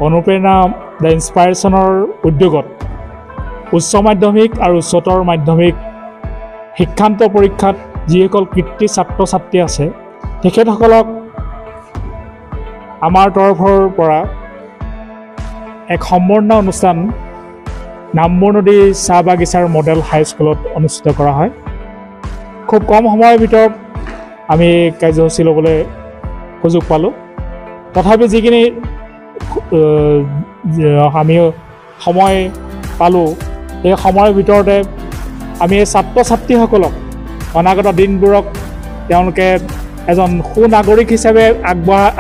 অনুপ্ৰেৰণা the ইনস্পাইৰেশ্যনৰ উদ্যোগত উচ্চ মাধ্যমিক আৰু উচ্চতৰ মাধ্যমিক শিক্ষান্ত পৰীক্ষাত যিসকল কৃতী ছাত্ৰ ছাত্ৰী আছে, তেখেতসকলক আমাৰ তৰফৰ পৰা এক সম্বৰ্ধনা অনুষ্ঠান নামবৰ নদী চাহ বাগিচাৰ মডেল হাইস্কুলত অনুষ্ঠিত কৰা হয়। খুব কম সময়ৰ ভিতৰত আমি কাৰ্যসূচী ল'বলৈ সুযোগ পালোঁ। তথাপি যিখিনি আমি সময় পালোঁ, সেই সময়ৰ ভিতৰতে আমি এই ছাত্ৰ ছাত্ৰীসকলক অনাগত দিনবোৰক তেওঁলোকে এজন সুনাগৰিক হিচাপে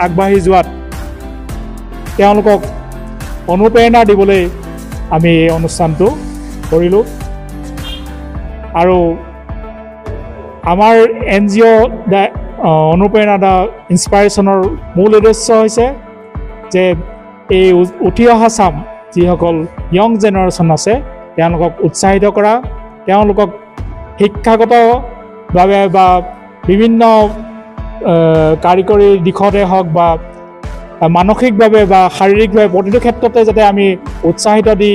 আগবাঢ়ি যোৱাত তেওঁলোকক অনুপ্ৰেৰণা দিবলৈ আমি এই অনুষ্ঠানটো কৰিলোঁ। আৰু আমাৰ এনজিঅ' the অনুপ্ৰেৰণা the ইনস্পাইৰেশ্যনৰ মূল উদ্দেশ্য হৈছে যে এই উঠি অহা চাম যিসকল য়ং জেনেৰেশ্যন আছে, তেওঁলোকক উৎসাহিত কৰা, তেওঁলোকক শিক্ষাগতভাৱে বা বিভিন্ন কাৰিকৰী দিশতে হওক বা মানসিকভাৱে বা শাৰীৰিকভাৱে প্ৰতিটো ক্ষেত্ৰতে যাতে আমি উৎসাহিত দি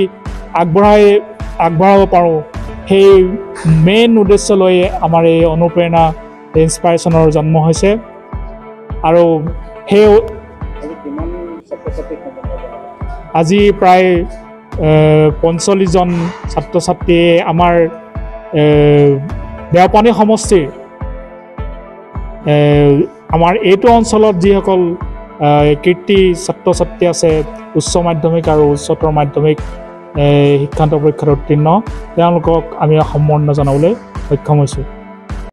আগবঢ়াব পাৰোঁ, সেই মেইন উদ্দেশ্য লৈ আমাৰ এই অনুপ্ৰেৰণা ইনস্পাইৰেশ্যনৰ জন্ম হৈছে। আৰু সেই আজি প্ৰায় 45জন ছাত্ৰ ছাত্ৰীয়ে আমাৰ দেওপানী সমষ্টিৰ আমাৰ এইটো অঞ্চলত যিসকল কীৰ্তি ছাত্ৰ ছাত্ৰী আছে, উচ্চ মাধ্যমিক আৰু উচ্চতৰ মাধ্যমিক শিক্ষান্ত পৰীক্ষাত উত্তীৰ্ণ, তেওঁলোকক আমি সম্বৰ্ধনা জনাবলৈ সক্ষম হৈছোঁ।